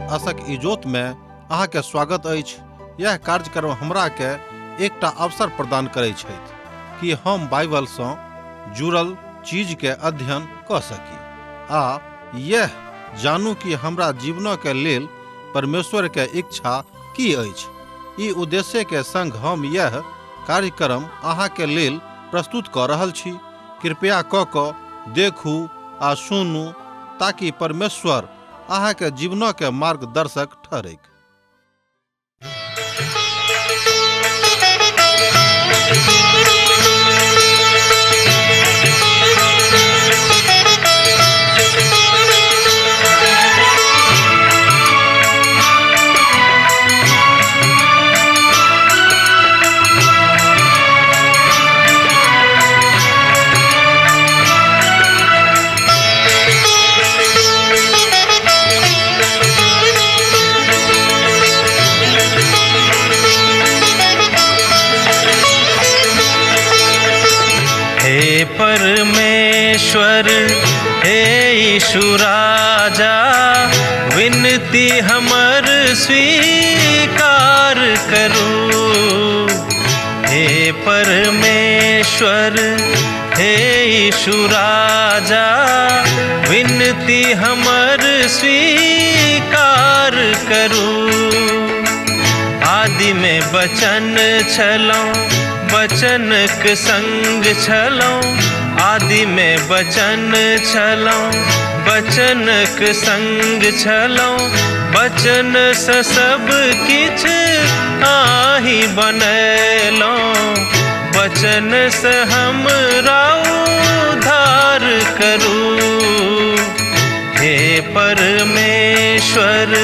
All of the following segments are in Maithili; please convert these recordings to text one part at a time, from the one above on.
आशक इजोत में अहाँ के स्वागत अछि। यह कार्यक्रम हमरा के एकटा अवसर प्रदान करै छथि कि हम बाइबल सँ जुड़ल चीज के अध्ययन कऽ सकी आ यह जानू कि हमरा जीवन के लेल परमेश्वर के इच्छा की अछि। ई उद्देश्य के संग हम यह कार्यक्रम अहाँ के लेल प्रस्तुत कऽ रहल छी। कृपया कऽ कऽ देखू आ सुनू ताकि परमेश्वर अहाँ के जीवन के मार्गदर्शक ठहरैक। हे परमेश्वर, हे यीशु राजा, विनती हमर स्वीकार करू। हे परमेश्वर, हे यीशु राजा, विनती हमर स्वीकार करू। आदि में बचन छलौं, बचनक संग छलौं। आदि में बचन छलौं, बचनक संग छलौं। बचन से सब किछ आही बनेलौं। बचन से हमरा उद्धार करू। हे परमेश्वर,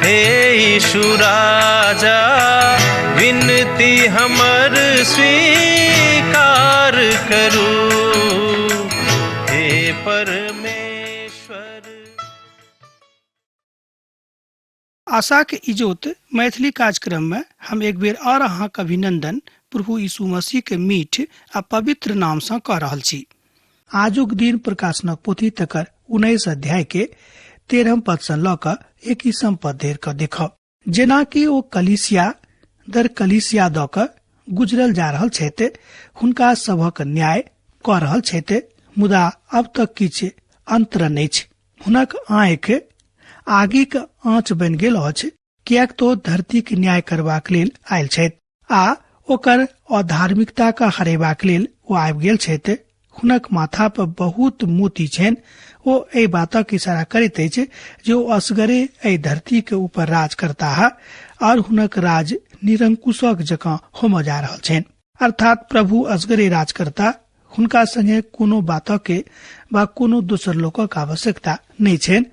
हे यीशु राजा, विनती हमर स्वीकार करू। हे परमेश्वर। आशाक इजोत मैथिली कार्यक्रम में हम एक बेर और अहाँक अभिनंदन प्रभु यीशु मसीह के मीठ आ पवित्र नाम सँ कऽ रहल छी। आजुक दिन प्रकाशनक पोथी तकर 19 अध्याय के 13 पद सँ लऽ कऽ 21 पद धरि कऽ देखब। जेनाकि ओ कलीसिया दर कलीसिया दऽ कऽ गुजरल जा रहल छथि, हुनका सभक न्याय कऽ रहल छथि, मुदा अब तक किछु अंतर नहि अछि। हुनक आँखि आगिक आँच बनि गेल अछि, किएक तो धरतीक न्याय करबाक लेल आयल छथि आ ओकर अधार्मिकता के हरेबाक लेल ओ आबि गेल छथि। हुनक माथा पर बहुत मोती छनि। ओ एहि बातक इशारा करैत अछि जे ओ असगरे एहि धरती के ऊपर राज करताह और हुनक राज निरंकुशक जकाँ होमय जा रहल छनि। अर्थात प्रभु असगरे राज करता, हुनका संगे कोनो बातक के वा कोनो दोसर लोकक आवश्यकता नहि छनि।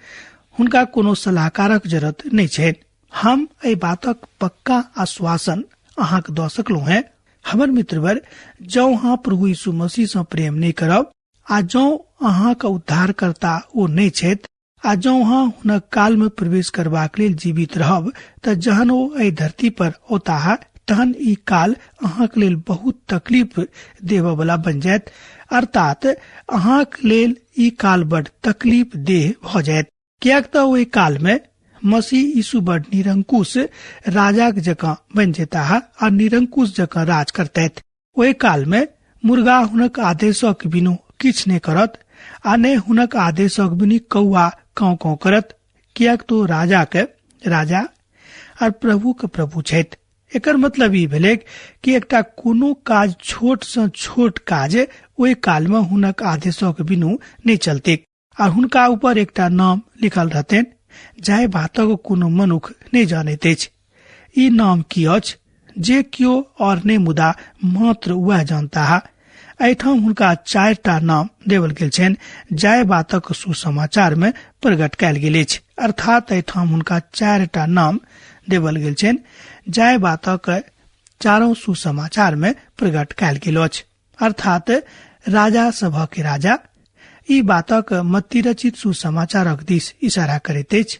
हुनका कोनो सलाहकारक जरूरत नहि छनि। हम एहि बातक पक्का आश्वासन अहाँक दऽ सकलहुँ हेँ। हमर मित्रवर, जँ अहाँ प्रभु यीशु मसीह सँ प्रेम नहि करब आ जँ अहाँक उद्धारकर्ता ओ नहि छथि आ जँ अहाँ हुनक काल में प्रवेश करबाक लेल जीवित रहब, तऽ जहन ओ एहि धरती पर औताह तहन ई काल अहाँक लेल बहुत तकलीफ देबऽ वाला बनि जायत। अर्थात अहाँक लेल ई काल बड तकलीफ देह भऽ जायत, किएक तऽ ओहि काल में मसीह यीशु बड निरंकुश राजाक जकाँ बनि जेताह आ निरंकुश जकाँ राज करतैथ। ओहि काल में मुर्गा हुनक आदेशक बिनु किछु नहि करत आ ने हुनक आदेशक बिनु कौआ काँव काँव करत, किएक तो राजा के राजा और प्रभु के प्रभु छथि। एकर मतलब ई भेलैक कि एकटा कोनो काज, छोट सँ छोट काज, ओहि काल में हुनक आदेशक बिनु नहि चलतैक आ हुनका ऊपर एकटा नाम लिखल रहतनि जाहि बातक कोनो मनुख नहि जानैत अछि। ई नाम की अछि जे केओ और नहि मुदा मात्र वएह जानताह। एहिठाम हुनका 4टा नाम देवल गेल छनि जाहि बातक सुसमाचार में प्रकट कयल गेल अछि। अर्थात एहिठाम हुनका 4टा नाम देवल गेल छनि जाहि बातक चारो सुसमाचार में प्रकट कयल गेल अछि। अर्थात राजा सभक राजा ई बातक मत्ती रचित सुसमाचारक दिस इशारा करैत अछि,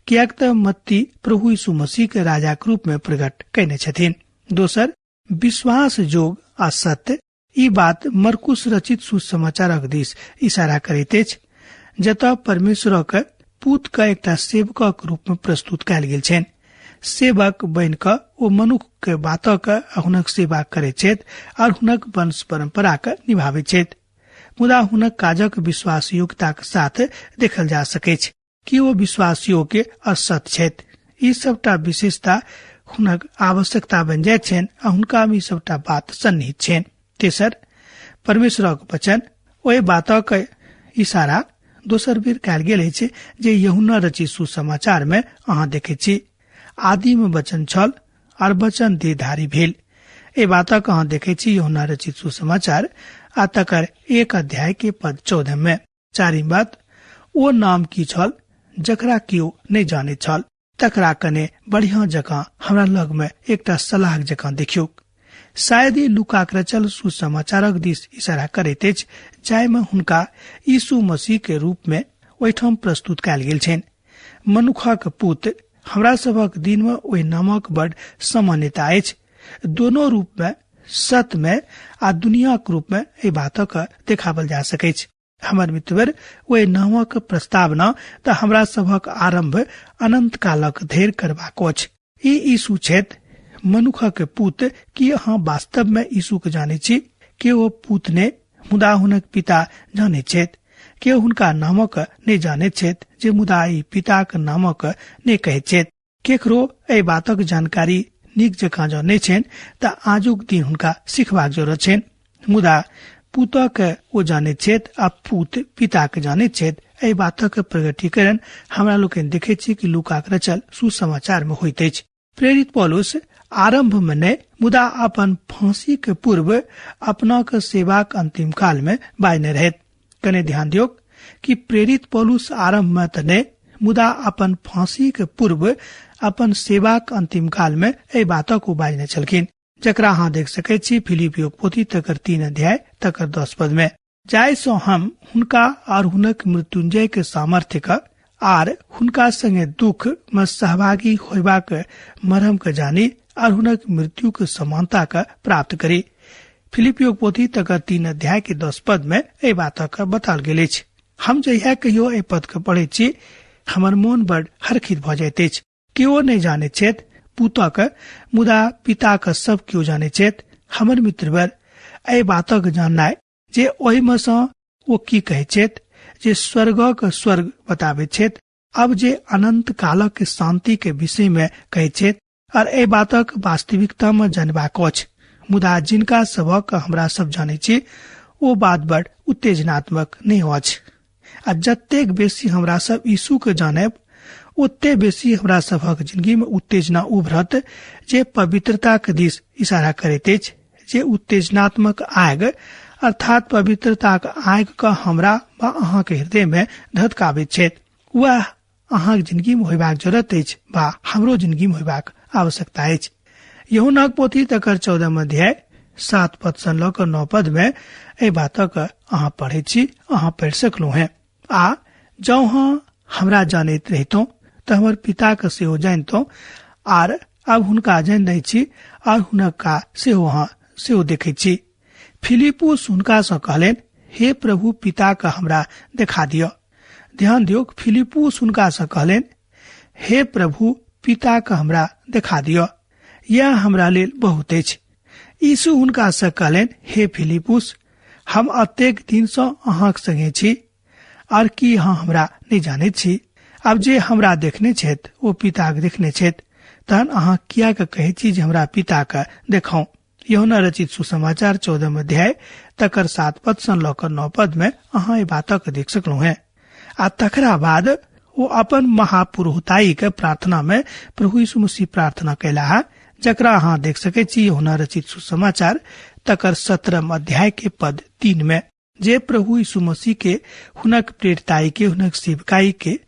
किएक तऽ मत्ती प्रभु यीशु मसीह के राजाक रूप में प्रकट कयने छथिन। दोसर, विश्वास जोग आ सत्य ई बात मरकुस रचित सुसमाचारक दिस इशारा करैत अछि, जतऽ परमेश्वरक पुत के एकटा सेवकक रूप में प्रस्तुत कयल गेल छनि। सेवक बनि कऽ ओ मनुख के बातक आ हुनक सेवा करैत छथि और हुनक वंश परंपरा के निभाबैत छथि। मुदा हुनक काजक विश्वास योग्यताक साथ देखल जा सकैछ कि ओ विश्वास योग्य और सत्य छथि। ई सबटा विशेषता हुनक आवश्यकता बनि जाइत छनि आ हुनका मे ई सबटा बात सन्निहित छनि। तेसर, परमेश्वरक वचन ओहि बातक इशारा दोसर बेर कयल गेल अछि जे यूहन्ना रचित सुसमाचार में अहाँ देखैत छी। आदि में वचन छल और वचन देहधारी भेल। एहि बातक अहाँ देखैत छी यूहन्ना रचित सुसमाचार आ तकर 1 अध्याय के पद 14 में। चारिम बात, ओ नाम की छल जकरा केओ नहि जानैत छल, तकरा कने बढ़िया जकाँ हमरा लग में एकटा सलाह जकाँ देखियौ। शायद ई लूकाक रचल सुसमाचारक दिस इशारा करैत अछि जाहिमे हुनका यीशु मसीह के रूप में ओहिठाम प्रस्तुत कयल गेल छनि। मनुखक पुत हमरा सभक दिन में ओहि नामक बड़ सामान्यता अछि। दोनो रूप में, सत में आ दुनियाक रूप में एहि बातक देखावल जा सकैछ। हमर मित्रवर, ओहि नामक प्रस्तावना तऽ हमरा सभक आरंभ अनंत कालक धरि करबाक अछि। ई यीशु छथि, मनुखक पुत। की अहाँ वास्तव में यीशु के जानै छी? के ओ पुत ने, मुदा हुनक पिता जानैत छथि। के हुनका नामक नहि जानैत छथि जे मुदा ई पिताक नामक नहि कहैत छथि। केकरो एहि बातक जानकारी नीक जकाँ जँ नहि छनि तऽ आजुक दिन हुनका सिखबाक जरूरत छनि। मुदा पुतक ओ जानैत छथि आ पुत पिताक जानैत छथि। एहि बातक प्रगटीकरण हमरा लोकनि देखैत छी कि लूकाक रचल सुसमाचार में होइत अछि। प्रेरित पौलुस आरंभ में नहि, मुदा अपन फांसी के पूर्व अपनाक सेवाक अंतिम काल में बाजने रहैत। कने ध्यान दियौक कि प्रेरित पौलुस आरंभ में तऽ नहि, मुदा अपन फांसी के पूर्व अपन सेवाक अंतिम काल में एहि बातक ओ बाजने छलखिन, जकरा अहाँ देख सकैत छी फिलिपियोक पोथी तकर 3 अध्याय तकर 10 पद में। जाहि सँ हम हुनका और हुनक मृत्युंजय के सामर्थ्य के आर हुनका संगे दुख में सहभागी होयबाक मरम के जानी और हुनक मृत्यु के समानता के प्राप्त करी। फिलिपियोक पोथी तकर 3 अध्याय के 10 पद में एहि बातक बताओल गेल अछि। हम जहिया कहियो एहि पद के पढ़ैत छी हमर मोन बड़ हर्षित भऽ जाइत अछि। केओ नहि जानैत छथि पुतक, मुदा पिताक सब केओ जानैत छथि। हमर मित्रवर, एहि बातक जाननाइ जे ओहिमे सँ ओ की कहैत छथि जे स्वर्गक स्वर्ग बताबैत छथि, अब जे अनंत कालक शांति के विषय में कहैत छथि और एहि बातक वास्तविकता में जानबाक अछि। मुदा जिनका सबक हमरा सब जानैत छी ओ बात बड़ उत्तेजनात्मक नहि अछि। आ जतेक बेसी हमरा सब यीशु के जानब ओते बेसी हमरा सबहक जिंदगी में उत्तेजना उभरत जे पवित्रता के दिस इशारा करैत अछि, जे उत्तेजनात्मक आग अर्थात पवित्रताक आग के हमरा वा अहाँ के हृदय में धधकाबैत छथि। वएह अहाँक जिंदगी में होयबाक जरूरत अछि वा हमरो जिंदगी में होयबाक आवश्यकता अछि। यूहन्नाक पोथी तकर 14 अध्याय 7 पद सँ लऽ कऽ 9 पद में एहि बातक अहाँ पढ़ैत छी, अहाँ पढ़ि सकलहुँ हेँ। आ जँ अहाँ हमरा जानैत रहितहुँ तऽ हमर पिताके सेहो जानितहुँ, आर आब हुनका जानि दै छी आर हुनका सेहो अहाँ सेहो देखैत छी। फिलिपुस हुनका सँ कहलनि, हे प्रभु, पिताके हमरा देखा दिअ। ध्यान दियौ, फिलिपुस हुनका सँ कहलनि, हे प्रभु, पिताके हमरा देखा दिअ, यह हमरा लेल बहुत अछि। यीशु हुनका सँ कहलनि, हे फिलिपुस, हम अतेक दिन सँ अहाँक संगे छी आर की अहाँ हमरा नहि जानैत छी? आब जे हमरा देखने छथि ओ पिताके देखने छथि, तहन अहाँ किएक कहैत छी जे हमरा पिताके देखाउ? यूहन्ना रचित सुसमाचार 14 अध्याय तकर 7 पद सँ लऽ कऽ 9 पद में अहाँ एहि बातक देख सकलहुँ हेँ। आ तकरा बाद ओ अपन महापुरोहिताई के प्रार्थना में प्रभु यीशु मसीह प्रार्थना कयलाह, जकरा अहाँ देख सकैत छी यूहन्ना रचित सुसमाचार तकर 17 अध्याय के पद 3 में, जे प्रभु यीशु मसीह के हुनक प्रेरिताई के हुनक सेवकाई के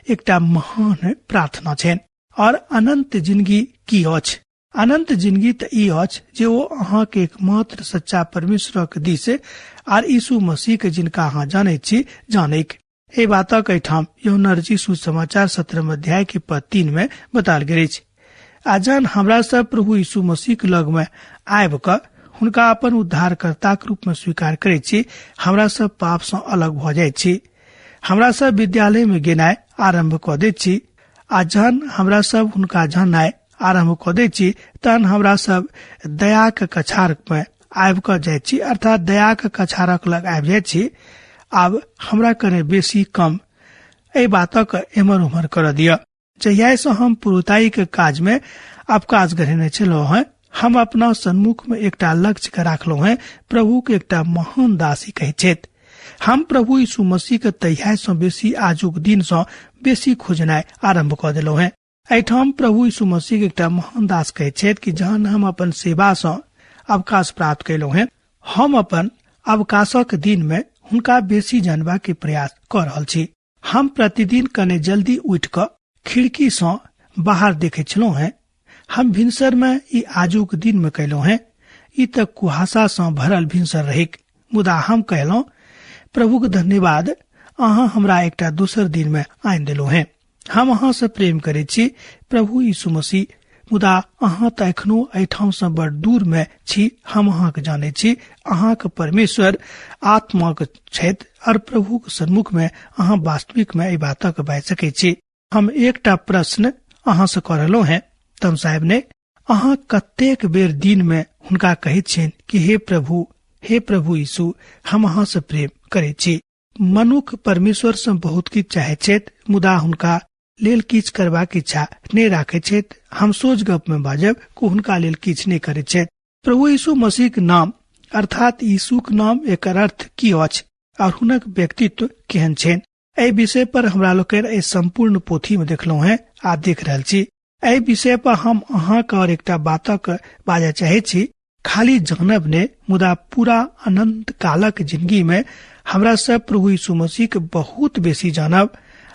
एकटा महान प्रार्थना छनि। और अनंत जिंदगी की अछि? अनंत जिंदगी तऽ ई अछि जे ओ अहाँके एकमात्र सच्चा परमेश्वरक दिस आर यीशु मसीह के जिनका अहाँ जानैत छी जानैक। एहि बातक एहिठाम यूहन्ना रचित सुसमाचार 17 अध्याय के पद 3 में बतायल गेल अछि। आ जहन हमरा सब प्रभु यीशु मसीह के लग में आबि कऽ हुनका अपन उद्धारकर्ताक रूप में स्वीकार करैत छी, हमरा सब पाप सँ अलग भऽ जाइत छी। हमरा सब विद्यालय में गेनाइ आरम्भ कऽ दैत छी आ जहन हमरा सब हुनका जाननाइ आरम्भ कऽ दैत छी तहन हमरा सब दयाक कछार मे आबि कऽ जाइत छी, अर्थात दयाक कछारक लग आबि जाइत छी। आब हमरा कने बेसी कम एहि बातक एम्हर उम्हर करऽ दिअ। जहिया हम पुरोताई के काज में अवकाश गढ़ेने छलहुँ हैं, हम अपना सन्मुख में एकटा लक्ष्य के राखलहुँ हैं, प्रभु के एकटा महान दासी कहैत छथि। हम प्रभु यीशु मसीह के तहिया सँ बेसी आजुक दिन सँ बेसी खोजनाइ आरम्भ कऽ देलहुँ हैं। एहिठाम प्रभु यीशु मसीह के एकटा महान दास कहैत छथि कि जहन हम अपन सेवा सँ अवकाश प्राप्त कयलहुँ हैं, हम अपन अवकाशक दिन में हुनका बेसी जानबा के प्रयास कऽ रहल छी। हम प्रतिदिन कने जल्दी उठि कऽ खिड़की सँ बाहर देखैत छलहुँ हैं। हम भिनसर में ई आजुक दिन में कयलहुँ हैं। ई तऽ कुहासा सँ भरल भिनसर रहिक, मुदा हम कहलहुँ प्रभुक धन्यवाद, अहाँ हमरा एकटा दोसर दिन में आनि देलहुँ हैं। हम अहाँ सँ प्रेम करैत छी प्रभु यीशु मसीह, मुदा अहाँ तऽ एखनो एहिठाम सँ बड़ दूर में छी। हम अहाँके जानैत छी, अहाँके परमेश्वर आत्माक छथि और प्रभुक सन्मुख में अहाँ वास्तविक में एहि बातक बाजि सकैत छी। हम एकटा प्रश्न अहाँ सँ कऽ रहलहुँ हैं तम साहेब ने, अहाँ कतेक बेर दिन में हुनका कहैत छियनि कि हे प्रभु, हे प्रभु यीशु, हम अहाँ सँ प्रेम करैत छी। मनुख परमेश्वर सँ बहुत किछु चाहैत छथि, मुदा हुनका लेल किछु करबाक इच्छा नहि राखैत छथि। हम सोच गप में बाजब कि हुनका लेल किछु नहि करैत छथि। प्रभु यीशु मसीह के नाम अर्थात यीशु के नाम, एकर अर्थ की अछि और हुनक व्यक्तित्व केहन छनि, एहि विषय पर हमरा लोकनि एहि संपूर्ण पोथी में देखलहुँ हैं आ देख रहल छी। एहि विषय पर हम अहाँके और एकटा बातक बाजय चाहै छी। खाली जानब ने, मुदा पूरा अनंत कालक जिंदगी में हमरा सब प्रभु यीशु मसीह के बहुत बेसी जानब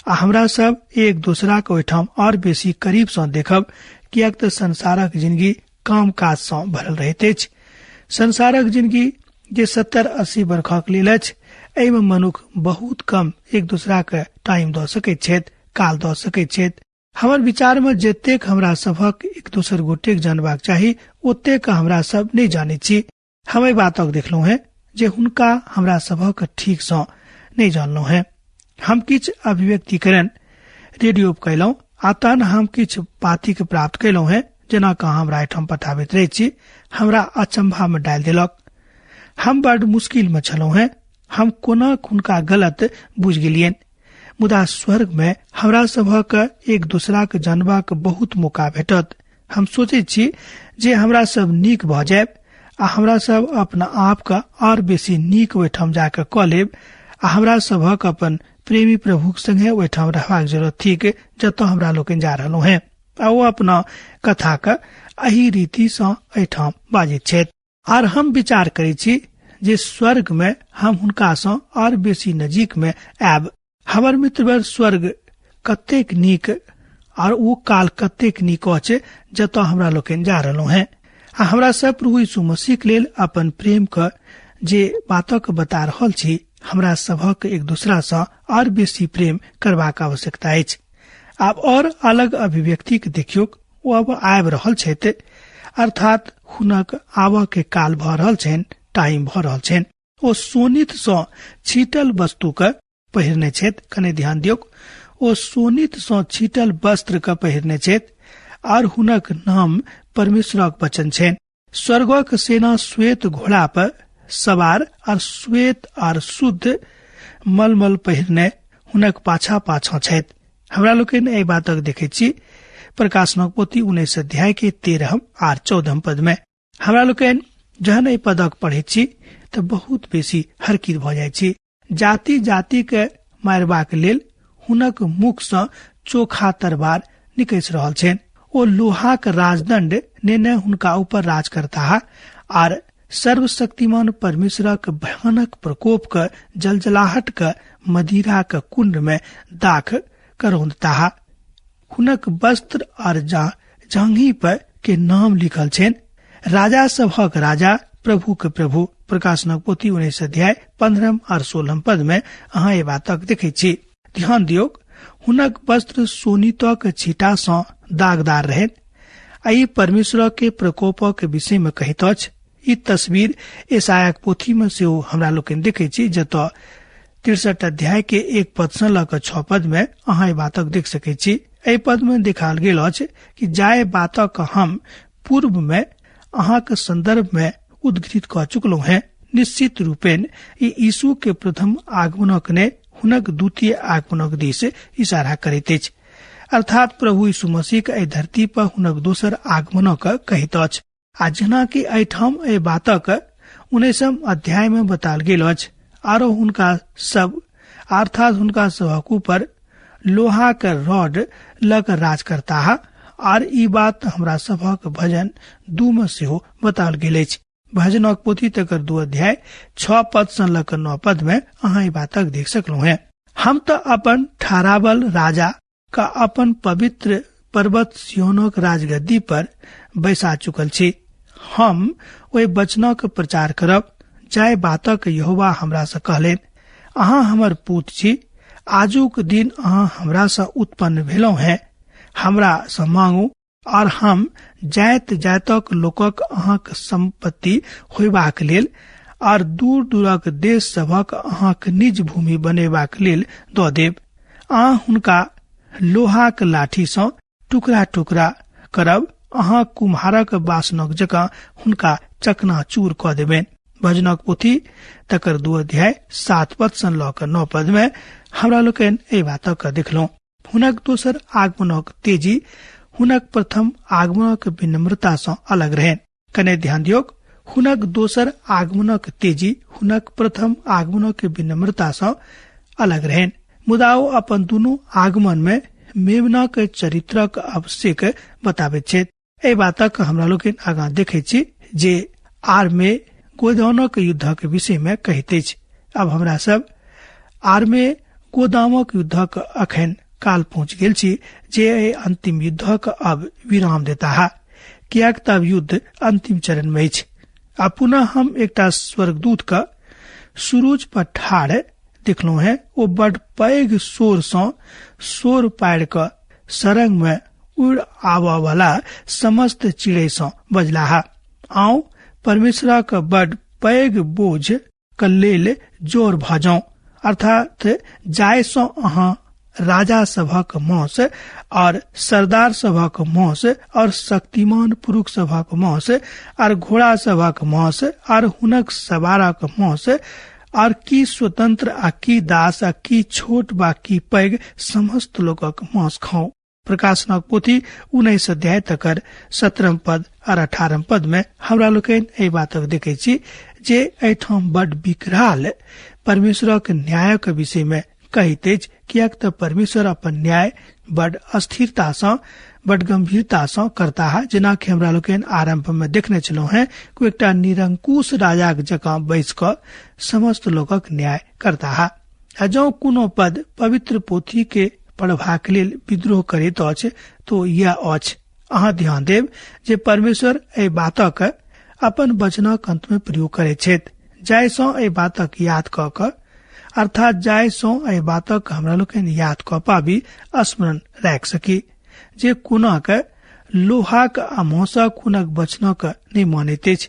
आ हमरा सब एक दोसरा के ओहिठाम और बेसी करीब सँ देखब, किएक तऽ संसारक जिंदगी काम काज सँ भरल रहैत अछि। संसारक जिंदगी जे 70-80 बरखक लेल अछि, एहिमे मनुख बहुत कम एक दोसरा के टाइम दऽ सकैत छथि, काल दऽ सकैत छथि। हमर विचार में जतेक हमरा सभक एक दोसर गोटेक जानबाक चाही ओतेक हमरा सब नहि जानैत छी। हम एहि बातक देखलहुँ हैं जे हुनका हमरा सभक ठीक सँ नहि जानलहुँ हैं। हम किछु अभिव्यक्तिकरण रेडियो पर कयलहुँ आ तहन हम किछु पातीके प्राप्त कयलहुँ हैं, जेना कि अहाँ हमरा एहिठाम पठाबैत रहैत छी। हमरा अचंभा में डालि देलक। हम बड़ मुश्किल में छलहुँ हैं। हम कोना हुनका गलत बुझि गेलियनि, मुदा स्वर्ग में हमरा सभक एक दोसरा के जानबाक बहुत मौका भेटत। हम सोचैत छी जे हमरा सब नीक भऽ जायब आ हमरा सब अपना आप के और बेसी नीक ओहिठाम जाके कऽ लेब आ हमरा सभक अपन प्रेमी प्रभुक संगे ओहिठाम रहबाक जरूरत थिक जतऽ हमरा लोकनि जा रहलहुँ हैं। आ ओ अपना कथा के एहि रीति सँ एहिठाम बाजैत छथि। आर हम विचार करै छी जे स्वर्ग में हम हुनका सँ और बेसी नजीक में आयब। हमर मित्रवर, स्वर्ग कतेक नीक और ओ काल कतेक नीक अछि जतऽ हमरा लोकनि जा रहलहुँ हैं। आ हमरा सब प्रभु यीशु मसीह के लेल अपन प्रेम के जे बातक बता रहल छी, हमरा सभक एक दूसरा सँ और बेसी प्रेम करबाक आवश्यकता अछि। आब और अलग अभिव्यक्ति के देखियौक, ओ अब आबि रहल छथि, अर्थात हुनक आबऽ के काल भऽ रहल छनि, टाइम भऽ रहल छनि। ओ शोणित सँ छीटल वस्तु के पहिरने छथि। कने ध्यान दियौक, ओ शोणित सँ छीटल वस्त्र के पहिरने छथि और हुनक नाम परमेश्वरक वचन छनि। स्वर्गक सेना श्वेत घोड़ा पर सवार और श्वेत और शुद्ध मलमल पहिरने हुनक पाछा पाछा छथि। हमरा लोकनि एहि बातक देखैत छी प्रकाशनक पोथी 19 अध्याय के 13 आर 14 पद में। हमरा लोकनि जहन एहि पदक पढ़ैत छी तऽ बहुत बेसी हरकित भऽ जाइत छी। जाति जाति के मारबाक लेल हुनक मुख सँ चोखा तरवार निकसि रहल छनि। ओ लोहाक राजदंड नेने हुनका ऊपर राज करताह आर सर्वशक्तिमान परमेश्वरक भयानक प्रकोप के जलजलाहट के मदिरा के कुंड में दाख करौंदताह। हुनक वस्त्र और जांघी पर के नाम लिखल छनि, राजा सभक राजा, प्रभु के प्रभु। प्रकाशनक पोथी 19 अध्याय 15 और 16 पद में अहाँ एहि बातक देखैत छी। ध्यान दियौक, हुनक वस्त्र शोणितक छींटा सँ दागदार रहनि। आ ई परमेश्वर के प्रकोपक विषय में कहैत अछि। ई तस्वीर यशायाक पोथी में सेहो हमरा लोकनि देखैत छी, जतऽ 63 अध्याय के 1 पद सँ लऽ कऽ 6 पद में अहाँ एहि बातक देख सकैत छी। एहि पद में देखाल गेल अछि कि जाय बातक हम पूर्व में अहाँक संदर्भ में उद्घृत कऽ चुकलहुँ हैं, निश्चित रूपेण ई यीशु के प्रथम आगमनक ने हुनक द्वितीय आगमनक दिस इशारा करैत अछि। अर्थात प्रभु यीशु मसीह के एहि धरती पर हुनक दोसर आगमनक कहैत अछि। आ जेना कि एहिठाम एहि बातक 19 अध्याय में बताल गेल अछि, आरो हुनका सब अर्थात हुनका सभक ऊपर लोहा के रॉड लऽ कऽ राज करताह। आर ई बात हमरा सभक भजन 2 में सेहो बताल गेल अछि। भजनक पोथी तकर 2 अध्याय 6 पद सँ लऽ कऽ 9 पद में अहाँ ई बातक देख सकलहुँ हैं। हम तऽ अपन ठहरावल राजा का अपन पवित्र पर्वत सियोनक राजगद्दी पर बैसा चुकल छी। हम ओहि वचनक प्रचार करब जाहि बातक यहोवा हमरा सँ कहलनि, अहाँ हमर पूत छी, आजुक दिन अहाँ हमरा सँ उत्पन्न भेलहुँ हैं। हमरा सँ मांगू और हम जाइत जाइतक लोकक अहाँक संपत्ति होयबाक लेल और दूर दूरक देश सभक अहाँक निज भूमि बनेबाक लेल दऽ देब। अहाँ हुनका लोहाक लाठी सँ टुकड़ा टुकड़ा करब, अहाँ कुम्हारक बासनक जकाँ हुनका चकनाचूर कऽ देबनि। भजनक पोथी तकर 2 अध्याय 7 पद सँ लऽ कऽ 9 पद में हमरा लोकनि एहि बातक देखलहुँ। हुनक दोसर आगमनक तेजी हुनक प्रथम आगमनक विनम्रता सँ अलग रहनि। कने ध्यान दियौक, हुनक दोसर आगमनक तेजी हुनक प्रथम आगमनक विनम्रता सँ अलग रहनि, मुदा ओ अपन दुनू आगमन में मेमनाक चरित्रक अभिषेक बताबैत छथि। एहि बातक हमरा लोकनि आगाँ देखैत छी जे आर में गोदानक युद्धक विषय में कहैत अछि। अब हमरा सब आर में गोदामक युद्धक अखन काल पहुंच गेल छी जे एहि अंतिम युद्धक अब विराम देता है, कियाक तब युद्ध अंतिम चरण में अछि। आ पुनः हम एकटा स्वर्गदूत का सूरज पर ठाढ़ देखलहुँ हैं। ओ बड़ पैघ शोर सँ शोर पाड़ि कऽ सरंग में उड़ आबऽ वाला समस्त चिड़ै सँ बजलाह, आउ परमेश्वरक बड़ पैघ बोझ के लेल जोर भऽ जाउ, अर्थात जाय सँ अहाँ राजा सभक मौस और सरदार सभक मौस और शक्तिमान पुरुष सभक मौस और घोड़ा सभक मौस और हुनक सवारक मौस और की स्वतंत्र आ की दास आ की छोट बा की पैघ समस्त लोकक मौस खाओ। प्रकाशनक पोथी 19 अध्याय तकर 17 पद और 18 पद में हमरा लोकनि एहि बातक देखै छी जे एहिठाम बड विकराल परमेश्वरक न्यायक विषय में कहैत अछि, किएक तऽ परमेश्वर अपन न्याय बड अस्थिरता सँ बड गंभीरता सँ करता है। जेना कि हमरा लोकनि आरंभ में देखने छलहुँ हैं कि एकटा निरंकुश राजाक जकाँ बैस कऽ समस्त लोकक न्याय करता है। आ जँ कोनो पद पवित्र पोथी के पढ़बाक लेल विद्रोह करैत अछि तो यह अछि। अहाँ ध्यान देब जे परमेश्वर एहि बातक अपन वचनक अंत में प्रयोग करैत छथि, जाहि सँ एहि बातक याद कऽ कऽ अर्थात जाहि सँ एहि बातक हमरा लोकनि याद कऽ पाबी, स्मरण राखि सकी जे कोना के लोहाक आ मांसक हुनक वचनक नहि मानैत अछि।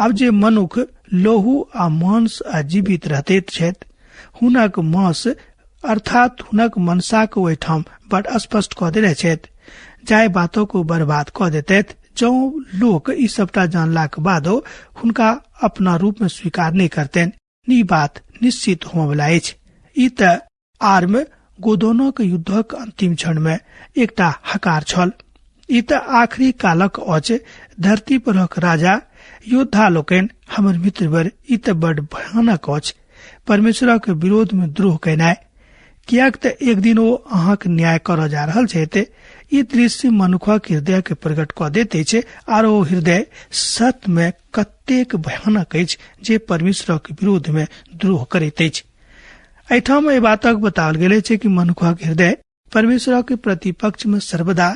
आब जे मनुख लोहू आ मांस आ जीवित रहैत छथि, हुनक मांस अर्थात हुनक मनसाक ओहिठाम बड स्पष्ट कऽ देने छथि, जाहि बातक ओ बर्बाद कऽ देतैथ। जँ लोक ई सबटा जानलाक बादो हुनका अपना रूप में स्वीकार नहि करतनि, ई बात निश्चित होमयवला अछि। ई तऽ आर्म गोदोनक युद्धक अंतिम क्षण में एकटा हकार छल। ई तऽ आखिरी कालक अछि। धरती परक राजा योद्धा लोकनि, हमर मित्रवर, ई तऽ बड भयानक अछि परमेश्वरक विरोध में द्रोह केनाइ, किएक तऽ एक दिन ओ अहाँक न्याय करऽ जा रहल छथि। ई दृश्य मनुखक हृदय के प्रकट कऽ दैत अछि, आर ओ हृदय सत्य में कतेक भयानक अछि जे परमेश्वरक विरोध में द्रोह करैत अछि। एहिठाम एहि बातक बताओल गेल अछि कि मनुखक हृदय परमेश्वरक प्रतिपक्ष में सर्वदा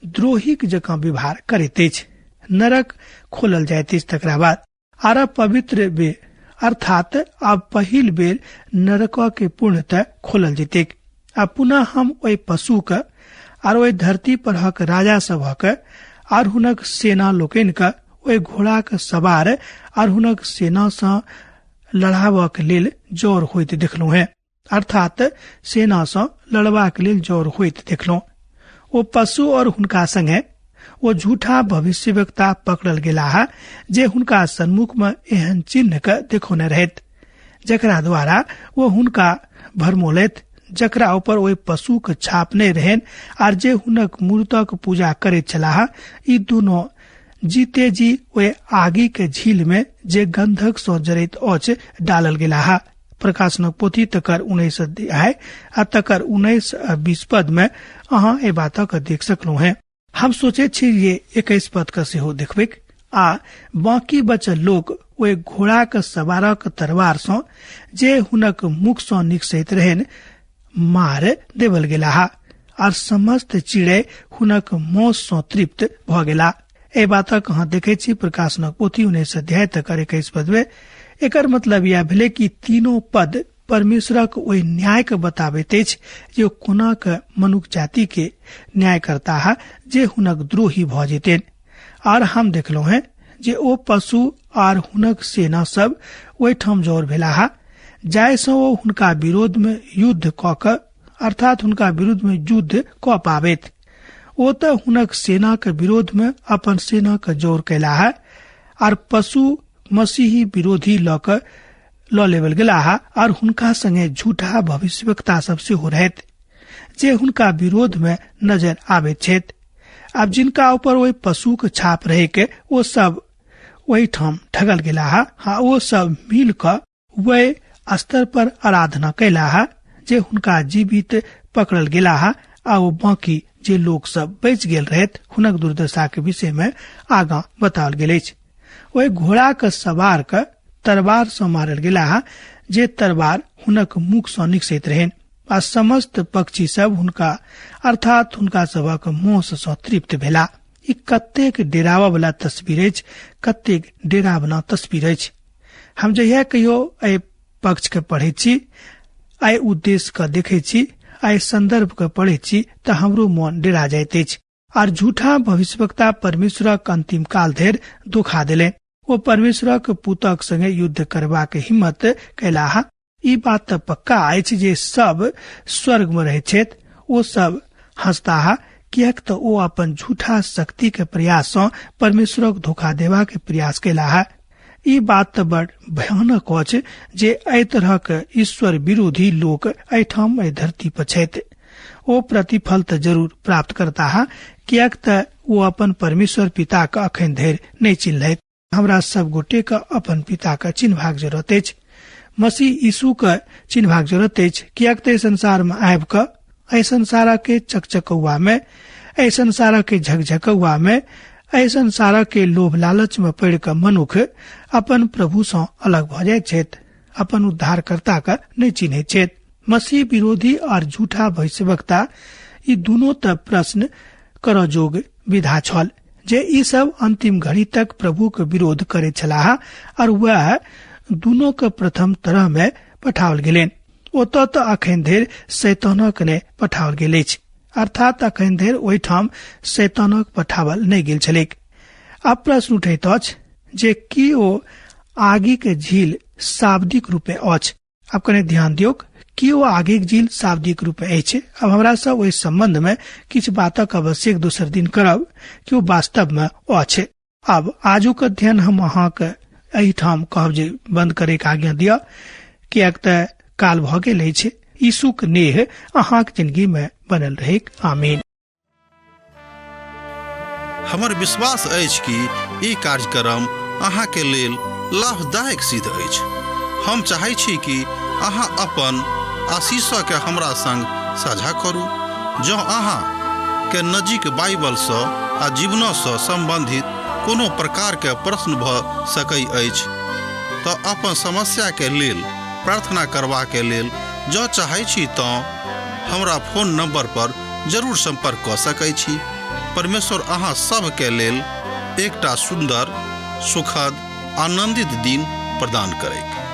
द्रोहीक जकाँ व्यवहार करैत अछि। नरक खोलल जाइत अछि तकरा बाद आर पवित्र बे अर्थात आब पहिल बेर नरक के पूर्णतः खोलल जेतैक। आ पुनः हम ओहि पशु के आर ओहि धरती परहक राजा सभक आर हुनक सेना लोकनि के ओहि घोड़ाक सवार आर हुनक सेना सँ लड़ाबक लेल जोर होइत देखलहुँ हेँ। अर्थात सेना सँ लड़बाक लेल जौर होइत देखलहुँ। ओ पशु और हुनका संगे ओ झूठा भविष्यवक्ता पकड़ल गेलाह जे हुनका सन्मुख में एहन चिन्ह के देखौने रहैत, जकरा द्वारा ओ हुनका भरमोलैत, जकरा ऊपर ओहि पशुक छाप नहि रहनि आर जे हुनक मूर्तक पूजा करैत छलाह। ई दुनू जीते जी ओहि आगि के झील में जे गंधक सँ जरैत अछि डालल गेलाह। प्रकाशनक पोथी तकर 19 अध्याय आ तकर 19 आ 20 पद में अहाँ एहि बातक देख सकलहुँ हैं। हम सोचैत छी जे 21 पद के सेहो देखबैक। आ बाकी बचल लोक ओहि घोड़ाक सवारक तरवार सँ जे हुनक मुख सँ निकसैत रहनि मार देवल गेलाह आर समस्त चिड़ै हुनक मौस सँ तृप्त भऽ गेला। एहि बातक अहाँ देखैत छी प्रकाशनक पोथी 19 अध्याय तकर 21 पद में। एकर मतलब यैह भेलै कि तीनों पद परमेश्वरक ओहि न्याय के बताबैत अछि जे ओ कोना के मनुख जाति के न्याय करताह जे हुनक द्रोही भऽ जेतनि। आर हम देखलहुँ हैं जे ओ पशु आर हुनक सेना सब ओहिठाम जौर भेलाह जाहि सँ ओ हुनका विरोध में युद्ध कऽ के, अर्थात हुनका विरुद्ध में युद्ध कऽ पाबैत। ओ तऽ हुनक सेना के विरोध में अपन सेना के जौर कयलाह आर पशु मसीही विरोधी लऽ के लऽ लेवल गेलाह आर हुनका संगे झूठा भविष्यवक्ता सब सेहो रहैत जे हुनका विरोध में नजर आबैत छथि। आब जिनका ऊपर ओहि पशुक छाप रहे के ओ सब ओहिठाम ठगल गेलाह आ ओ सब मिल कऽ वह स्तर पर आराधना कयलाह जे हुनका जीवित पकड़ल गेलाह आ ओ बाकी जे लोक सब बचि गेल रहैत हुनक दुर्दशा के विषय में आगाँ बताओल गेल अछि। ओहि घोड़ाक सवार के तरवार सँ मारल गेलाह जे तरवार हुनक मुख सँ निकसैत रहनि आ समस्त पक्षी सब हुनका अर्थात हुनका सभक मौस सँ तृप्त भेला। ई कतेक डेराबऽ वाला तस्वीर अछि, कतेक डेरावना तस्वीर अछि। हम जहिया कहियो एहि पक्ष के पढ़ै छी, एहि उद्देश्य के देखै छी, एहि संदर्भ के पढ़ै छी तऽ हमरो मन डेरा जाइत अछि। आर झूठा भविष्यवक्ता परमेश्वरक अंतिम काल धरि धोखा देलनि। ओ परमेश्वरक पुतक संगे युद्ध करबाक हिम्मत कयलाह। ई बात तऽ पक्का अछि जे सब स्वर्ग में रहैत छथि, ओ सब हंसताह, किएक तऽ ओ अपन झूठा शक्ति के प्रयास सँ परमेश्वरक धोखा देबाक प्रयास कयलाह। ई बात तऽ बड़ भयानक अछि जे एहि तरहक ईश्वर विरोधी लोक एहिठाम एहि धरती पर छथि। ओ प्रतिफल तऽ जरूर प्राप्त करताह, किएक तऽ ओ अपन परमेश्वर पिता के अखन धरि नहि चिन्हलथि। हमरा सब गोटे के अपन पिता के चिन्हबाक जरूरत अछि, मसीह यीशु के चिन्हबाक जरूरत अछि, किएक तऽ एहि संसार में आबि कऽ एहि संसार के चकचकौआ में, एहि संसार के झकझकौआ में, एहि संसार के लोभ लालच में पड़ि कऽ मनुख अपन प्रभु सँ अलग भऽ जाइत छथि, अपन उद्धारकर्ता के नहि चिन्हैत छथि। मसीह विरोधी और झूठा भविष्यवक्ता ई दुनू तऽ प्रश्न करऽ जोग विधा छल जे ई सब अंतिम घड़ी तक प्रभु के विरोध करैत छलाह और वएह दुनू के प्रथम तरह में पठाओल गेलनि। ओतऽ तऽ अखन धरि शैतानक नहि पठाओल गेल अछि, अर्थात अखन धरि ओहिठाम शैतानक पठाओल नहि गेल छलैक। आब प्रश्न उठैत अछि जे की ओ आगिक झील शाब्दिक रूपे अछि? आब कने ध्यान दियौक, की ओ आगिक झील शाब्दिक रूपे अछि? अब हमरा सब ओहि संबंध में किछु बातक आवश्यक दोसर दिन करब कि ओ वास्तव में अछि। आब आजुक अध्ययन हम अहाँक एहिठाम कहब जे बंद करे के आज्ञा दिअ, किएक तऽ काल भऽ गेल अछि। यीशुक नेह अहाँक जिंदगी में बनल रहैक। आमीन। हमर विश्वास अछि कि ई कार्यक्रम अहाँके लेल लाभदायक सिद्ध अछि। हम चाहै छी कि अहाँ अपन आशीषके हमरा संग साझा करू। जँ अहाँ के नजीक बाइबलसँ आ जीवनसँ सम्बन्धित कोनो प्रकारके प्रश्न भऽ सकै अछि तऽ अपन समस्याके लेल प्रार्थना करबाके लेल जँ चाहै छी तँ हमरा फोन नंबर पर जरूर संपर्क कऽ सकै छी। परमेश्वर अहाँ सभके लेल एकटा सुन्दर, सुखद, आनंदित दिन प्रदान करैक।